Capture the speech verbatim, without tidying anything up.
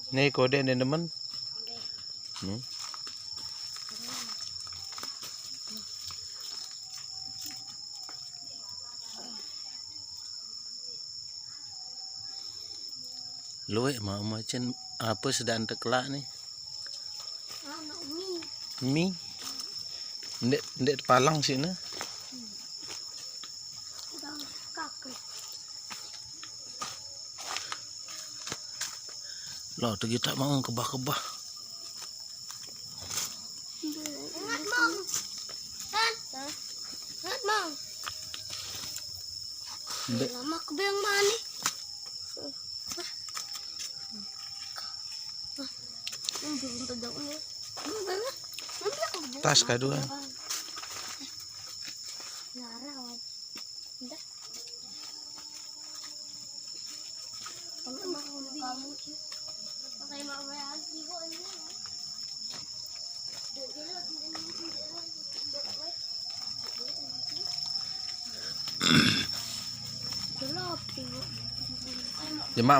Nih, kode nih, temen. Nih. Luwih mau macen apa sedang tekelak nih? Anak mi. Mi. Ndek, ndek palang sih nah. Udah kakek. Lah, tu kita mau kebah-kebah. Ingat, Mang. Kan? Ingat, Mang. Ndek. Lama ke yang mana? Ini belum terjauh ya. Ini mana? Nanti aku Tas kedua. Nara, Wan. Udah. Kamu mau kamu. Pakai mama lagi kok ini. Gelap, Ibu. Ya, Mak.